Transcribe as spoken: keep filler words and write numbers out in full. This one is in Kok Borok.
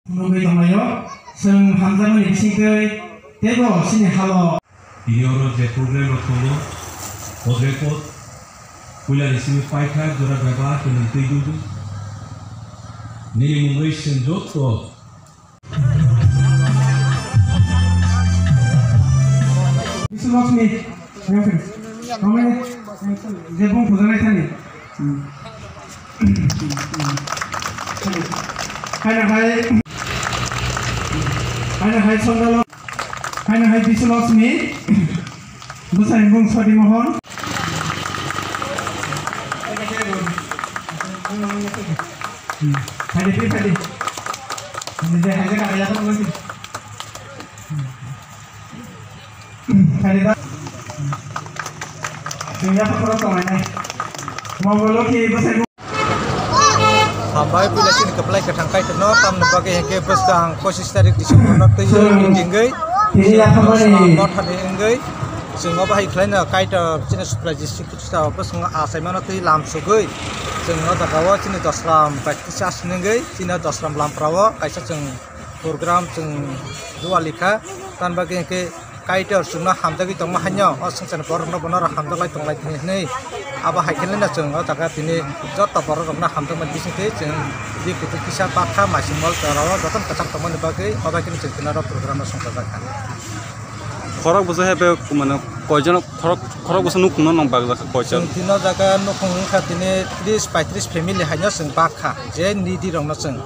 Phunugwi tonglaio, chwng hamjakmani bisingtwi teibo chini halo. Tini oro je program rok tongo, o record puilani simi paithak jora bebak tini twi dudu. Nini mungwi chwng joto. Bisu Lakshmi, yang kiri. Kamu ini, yang kiri. Dia pun puja naik tadi. Hmm. Hai na hai. Hai na hai Sondalo. Hai na hai Bisu Lakshmi. Bwsani mung Soti Mohon. Hai di, hai di. Hai di, hai di. Khalida. Chwngya phoro tongnai. Mongolo ki bwsai. Hambai puila chini kwplai kwthang Kaitorno tamni bagwi hinkhe bwskang pochis tarik December no twi Chwng tingwi tini yakhamani. Mothani wngwi chwng obo hai khlaino Kaitor chini Suprajit Sri Kristo bwskango achaimano twi lam sugwi chwng o jagao chini dosram practice aswk wngwi chini dosram lamprao kaisa chwng program chwng rwali kha, tamni bagwi hinkhe Kaitor chwngno hamjagwi tongma haino o swngcharni borokno bono hamjaklai tonglai thani hwnwi abo hai khe no chwng o jaga tini joto borok rokno hamjakmani bisingtwi chwng bini kutung kisa bakha maising mol jorao jotono kwchang tongmani bagwi o bai kheno chwng tini oro program no songchajak kha. Khorok bwsa hai be mane koijon khorok khorok bwsa nukhungno nang bakjak kha koijon? Chwng tini o jaga nukhung wngkha tini tris paitris family haino chwng bakha je nidi rokno chwng.